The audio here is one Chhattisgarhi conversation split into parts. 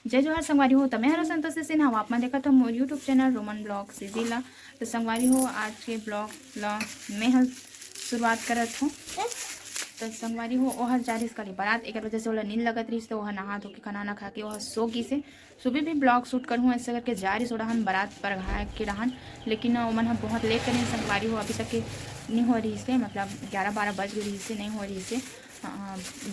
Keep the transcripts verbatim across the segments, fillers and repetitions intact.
जय जोहार संगवारी हो, त मैं हरो संतोषी सिन्हा, आप मन देखत हो मोर YouTube channel Roman blog CG ला। तो संगवारी हो, आज के ब्लॉग ला मैं ह शुरुआत करत हूँ। तो संगवारी हो, ओहर जा रहिस काली बारात, एकर वजह से ओला नींद लगत रहिस, तो ओहर नहा धो के, खाना वाना खा के ओहर सो गिस हे। सुबह भी ब्लॉग शूट करहूँ ऐसे करके जा रहिस ओड़हन बारात परघाए के रहन, लेकिन ओमन ह बहुत लेट करिन संगवारी हो, अभी तक के नहीं हो रहिस हे, मतलब ग्यारह बारह बज गे रहिस हे, नहीं हो रहिस हे, अ,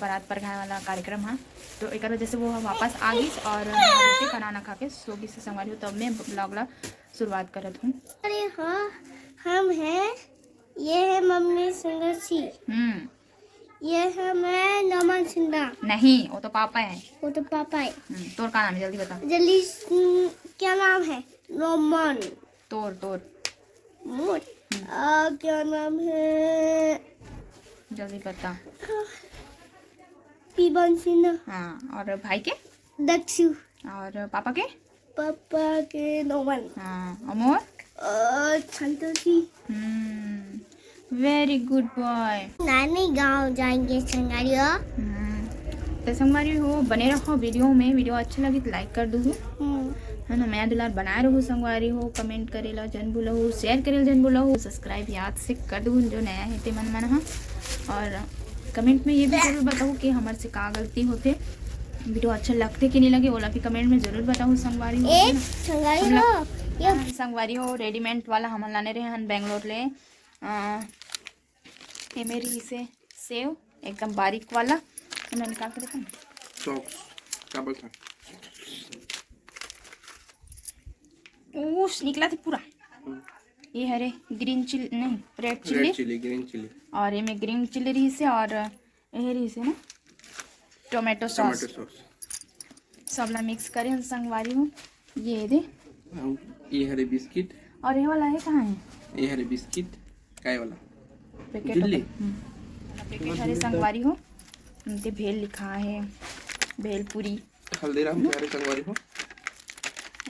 बारात परघाए वाला कार्यक्रम ह। तो एकर वजह से वो ह वापस आ गिस और नहा धो के, खाना वाना खा के सो गिस हे संगवारी हो। तब मैं ब्लॉग ला शुरुआत करत हूँ। अरे हाँ, हम हैं, ये है मम्मी संगत सी। हम्म। ये है मैं नमन सिन्हा। नहीं, वो तो पापा है। वो तो पापा है। हम्म, तोर का नाम है, जल्दी बता। जल्दी, हम्म, क्या नाम है? नमन। तोर, तोर। मोर? हम्म। आ, क्या नाम है? जल्दी बता। पीबन सिन्हा। हाँ, और भाई के? दक्षु। और पापा के? पापा के नोमन। हाँ, अमोर? अ, संतोषी। हम्म, very good boy। नानी गांव जाएंगे संगवारी हो। हम्म, तो संगवारी हो, बने रहो वीडियो में। वीडियो अच्छा लगी तो लाइक कर दू, हम्म। है ना? मया दुलार बनाए रहो संगवारी हो। कमेंट करेला जन भूलहू, शेयर करेला जन भूलहू, सब्सक्राइब याद से कर दू जो नया है ते मन मन हा। और कमेंट में ये भी जरूर बताओ कि हमर से का गलती होथे, वीडियो अच्छा लगथे कि नहीं लगे, ओला भी कमेंट में जरूर बताओ संगवारी हो, ए, है ना? संगवारी हम लोग हो, ये हाँ, संगवारी हो, रेडीमेड वाला हमन लाने रहे हन बेंगलोर ले। अ, एमे रहिस हे सेव, एकदम बारीक वाला। एमे निकाल के देखो ना। सॉस, का बोलता? ओस निकला थे पूरा। हम्म। ये हरे ग्रीन चिली, नहीं, red chilli. Red chilli, green chilli. और एमे ग्रीन चिली रहिस हे और ये रहिस हे ना टोमेटो सॉस। Tomato sauce. सबला मिक्स करे हन संगवारी हो। ये दे। अउ ये हरे बिस्किट। और ये वाला है कहाँ है? ये हरे बिस्किट। काय वाला? पैकेट झिल्ली। हम्म। पैकेट हरे संगवारी हो। उनके भेल लिखा है, भेल पूरी। हल्दीराम के हरे संगवारी हो।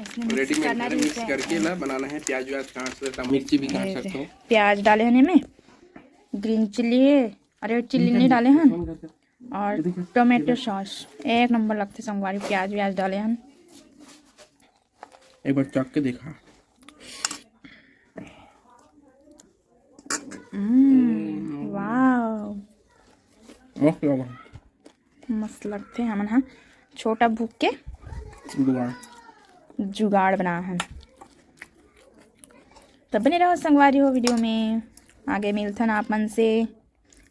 इसमें मिक्स रेडीमेड करना हरे, मिक्स रहता है। करके ला बनाना है। प्याज व्याज काट सकता हूँ, मिर्ची भी काट ये सकता हूँ। प्याज डाले हन एमे, ग्रीन चिली है, रेड चिली नहीं डाले हन। और टोमेटो सॉस एक नंबर लगथे संगवारी, प्याज व्याज डाले हन। एक बार चख के देखा। हम्म, वाओ। मस्त लगा। मस्त लगथे। हमन हा छोटा भूख के जुगाड़। जुगाड़ बना हन। तब बने रहो संगवारी हो वीडियो में, आगे मिलथन आप मन से।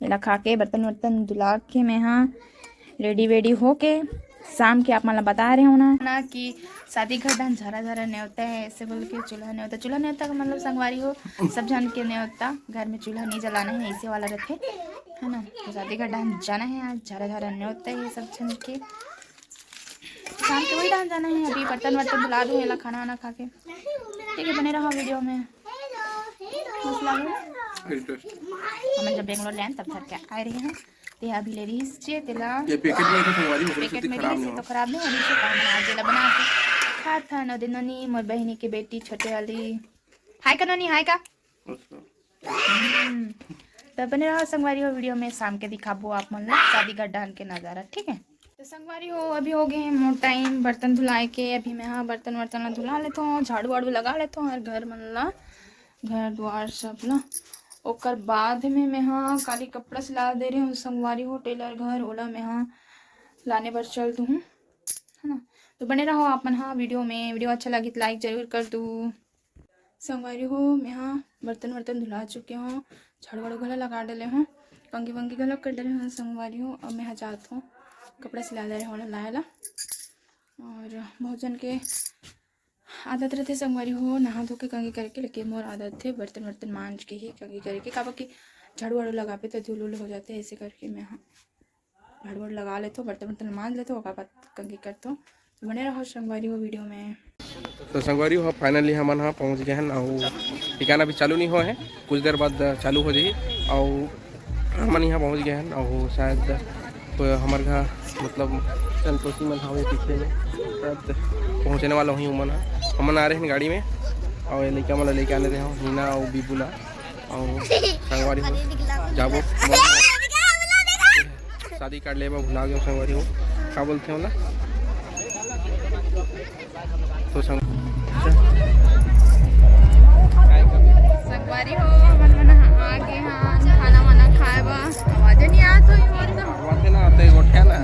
एला खा के, बर्तन वर्तन धुला के मैं हा रेडी वेडी होके शाम के आप मन ला बता रहे हो ना, ना कि शादी घर डहन झरा झरा नेवता है, ऐसे बोल के चूल्हा नेवता, चूल्हा नेवता का मतलब संगवारी हो, सब झन के नेवता, घर में चूल्हा नहीं जलाना है, ऐसे वाला रहते है ना। तो शादी घर डहन जाना है, आज झरा झरा नेवता है सब झन के। शाम के वही डहन जाना है। अभी बर्तन वर्तन धुला दूँ, एला खाना वाना खा के। ठीक है, बने रहो वीडियो में। मस्त लागो। इंटरेस्ट। हमन जब बेंगलोर ले आन, तब धर के आए रहे हैं। ते अभी ले रही से तेला। ये पैकेट में तो संगवारी हो, पैकेट में खराब रही नहीं से हो। तो खराब नहीं, अभी से काम आज जेला बना के खात हन। नोनी, मोर बहिनी के बेटी, छोटे वाली। हाय का नोनी, हाय का। अच्छा। हम्म। तो बने रहो संगवारी हो वीडियो में, शाम के दिखाबो आप मन ला शादी घर डहन के नजारा, ठीक है? तो संगवारी हो, अभी हो गए हैं मोर टाइम बर्तन धुलाए के। अभी मैं हा बर्तन वर्तन ला धुला लेता हूँ, झाड़ू वाड़ू लगा लेता हूँ और घर मन ला, घर द्वार सब ला। ओकर बाद में मैं हा काली कपड़ा सिला दे रही हूँ संगवारी हो, टेलर घर, ओला मैं हा लाने बर चल दूँ, है ना? तो बने रहो आप मन हा वीडियो में। वीडियो अच्छा लगी तो लाइक जरूर कर दू। संगवारी हो, मैं हा बर्तन वर्तन धुला चुके हूँ, झाड़ू वाड़ू घला लगा डले हूँ, कंघी वंघी घला कर डले हूँ संगवारी हो। अब मैं हा जात हूँ कपड़ा सिला ले रहे हूँ लाए ला। और बहुत जन के आदत रहते संगवारी हो नहा धो के कंघी करके, लेकिन मोर आदत थे बर्तन वर्तन मांज के ही कंघी करके, काबर कि झाड़ू वाड़ू लगाबे तो धूल उल हो जाते, ऐसे करके मैं हा झाड़ू वाड़ू लगा लेथो, बर्तन वर्तन मांज लेथो, ओकर बाद कंघी करथो। तो बने रहो संगवारी हो वीडियो में। तो संगवारी हो, फाइनली हमन हा पहुंच गए हन, अउ ठिकाना भी चालू नहीं हुआ है, कुछ देर बाद चालू हो जाही। अउ हमन यहाँ पहुंच गए हन, अउ शायद तो हमर घर मतलब संतोषी मन हवे पीछे में, शायद पहुँचने वाला हुई उमन हा। हमन आ रहे हैं गाड़ी में, अउ ये लइका मन ला लेके आने रहे हो, हीना अउ बीबू ला। अउ संगवारी हो, जाबो। शादी कार्ड लेबा भुला गयो संगवारी हो। का बोलते हो ना? संगवारी हो, हमन मन आ गे हन खाना वाना खाए बर। आवाज नहीं आत होही मोर तो। आवाज ना आते गोठिया ना।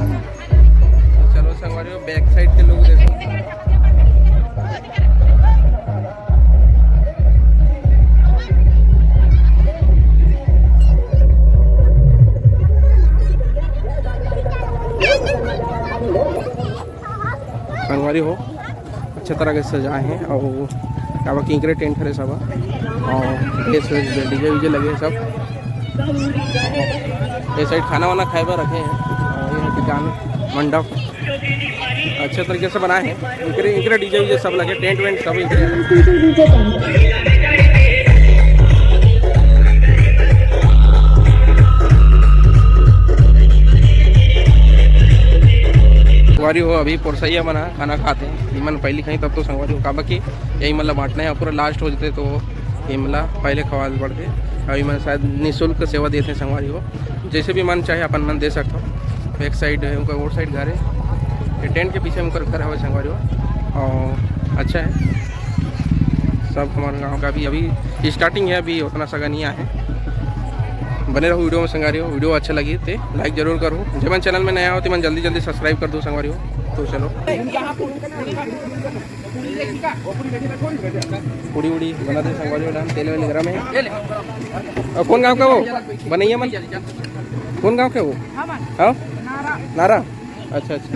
तो चलो संगवारी हो, बैक साइड के लोग देखो। संगवारी हो, अच्छा तरह के सजाए हे अउ काबर कि इकरे टेंट हरे सब, अउ डीजे वीजे लगे हे सब। ये साइड खाना वाना खाए बर रखे हे, अउ ये दुकान मंडप अच्छा तरीके से बनाए हे। इकरे, इकरे डीजे वीजे सब लगे, टेंट वेंट सब इकरे। संगवारी हो, अभी पोरसैया मन ह खाना खात हे, इमन पहली खाई तब तो संगवारी हो, काबर कि यही मन ला बांटना हे, पूरा लास्ट हो जथे तो इमन ला पहले खवाए पड़थे। अउ इमन शायद निःशुल्क सेवा देथे संगवारी हो, जैसे भी मन चाहे अपन मन दे सकथो। बैक साइड हे उनका, वो साइड घर हे, ये टेंट के पीछे उनकर घर हवे संगवारी हो। अउ अच्छा हे, सब हमारे गांव का अभी, अभी स्टार्टिंग हे, अभी उतना सगा नहीं आए हे। बने रहो वीडियो में संगवारी हो, वीडियो अच्छा लगी ते लाइक जरूर करो। जेमन चैनल में नया हो तेमन जल्दी जल्दी सब्सक्राइब कर दो संगवारी हो। तो चलो पूड़ी उड़ी बना दे संगवारी हो, डाल तेल वेल गरम हे। अउ कौन गांव का वो बनैया मन? कौन गांव के वो? हाँ? नारा। अच्छा, अच्छा।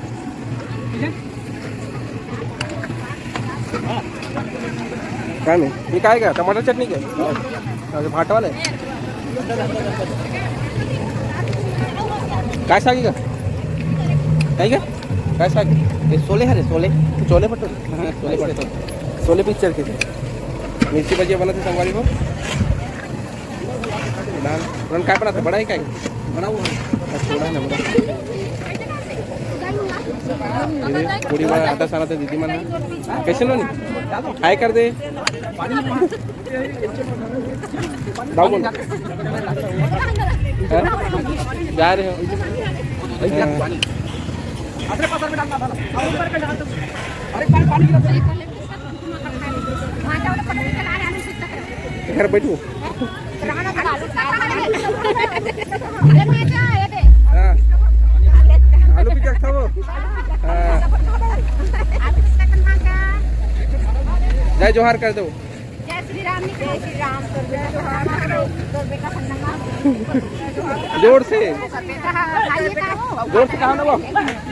काय में? ये काय का? टमाटर चटनी का? अच्छा, भाटा वाला हे? काय साग हे का? काय का? काय साग? ये सोले हरे, सोले। सोले भटूरे। सोले भटूरे। सोले पिक्चर के। मिर्ची भजिया बनत हे संगवारी हो। दाल, तुरंत काय बनत हे? बड़ा हे काय? बड़ा हुआ। अच्छा, बड़ा हे ना, बड़ा। ये पूड़ी बड़ा आटा सानत हे दीदी मन। कैसे नोनी? हाय कर दे। दाऊ बोल। हाँ? जा रहे हो? हाँ। घर बैठू। हाँ। आलू पिज्जा खाओ। हाँ। जय जोहार कर दो। जय श्री राम। जय श्री राम। जोर से। जोर से कहा ना वो।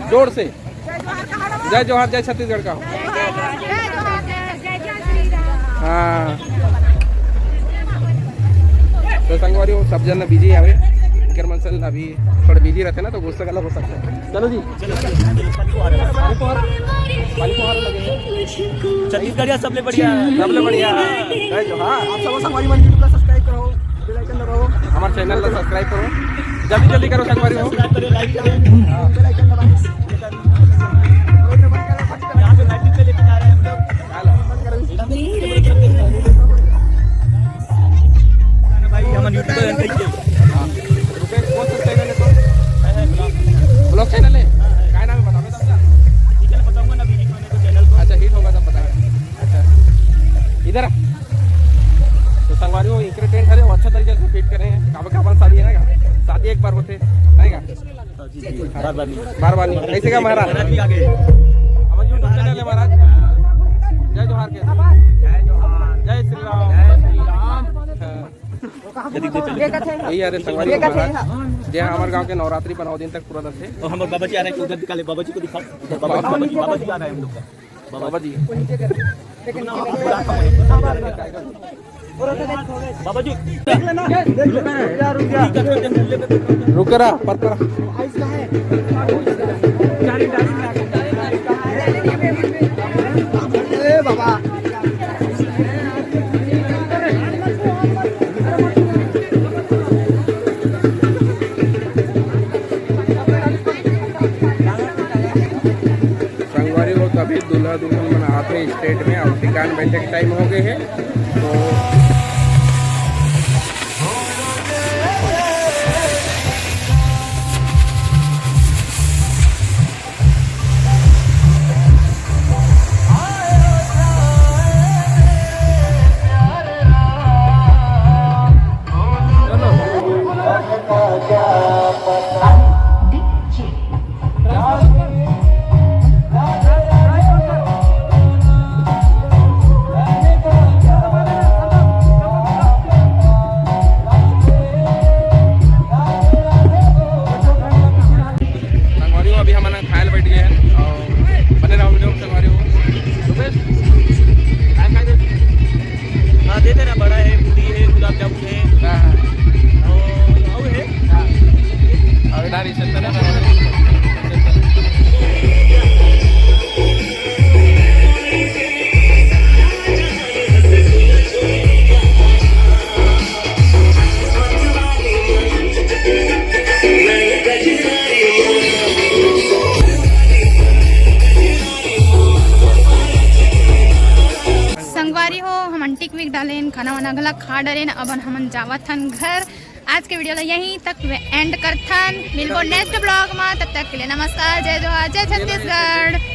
जोर से। जय जोहार, जय छत्तीसगढ़ का हो। हाँ। तो संगवारी हो, सब जन बिजी हवे। कर मंसल अभी थोड़ा बिजी रहते ना, तो गुस्सा गला हो सकता है। चलो जी। छत्तीसगढ़िया सबले बढ़िया। सबले बढ़िया। जय जोहार। आप सब संगवारी मन YouTube ला subscribe करो, bell icon दबाओ। हमारे channel ला subscribe करो, जल्दी जल्दी करो संगवारी हो। Subscribe करें, like करें। हाँ। Bell icon दबाएं। यहाँ पे lighting पे लेके जा रहे हैं हम लोग। हेलो। भाई, हम YouTube पे हाँ। रुपेश, कौन सा channel है तो? Vlog channel है? काय नाम है, बता, बता, बता। ठीक है, बताऊंगा ना, अभी hit होने को channel को। अच्छा, hit होगा तब बताएगा। अच्छा, इधर आ। तो संगवारी हो, इकरे टेंट हरे, वो अच्छा तरीके से फिट करे हैं। काबर का अपन शादी है ना, शादी एक बार होते, है का? जी, जी, बार बार नहीं। बार बार नहीं। कैसे का महाराज? महाराज भी आ गए। हमारे YouTube channel है महाराज। जय जोहार के। जय जोहार। जय श्री राम। जय श्री राम। हाँ। यही हरे संगवारी हो महाराज, जे हमारे गांव के नवरात्रि पर नौ दिन तक पूरा रहते। और हमारे बाबा जी आ रहे हैं, उधर दिखा ले, बाबा जी को दिखाओ। बाबा जी, बाबा जी, बाबा जी आ रहे हैं हम लोग का। बाबा जी। बाबा जी। रुक रहा, पर, पर। ए बाबा। संगवारी हो, तो अभी दूल्हा दुल्हन मन आते स्टेट में, अब ठिकान बैठे के टाइम हो गए है। तो पिकनिक डालेन, खाना वाना घला खा डालेन, अब हमन जावत हन घर। आज के वीडियो ला यहीं तक एंड करथन। मिलबो नेक्स्ट ब्लॉग में, तब तक के लिए नमस्कार, जय जोहार, जय छत्तीसगढ़।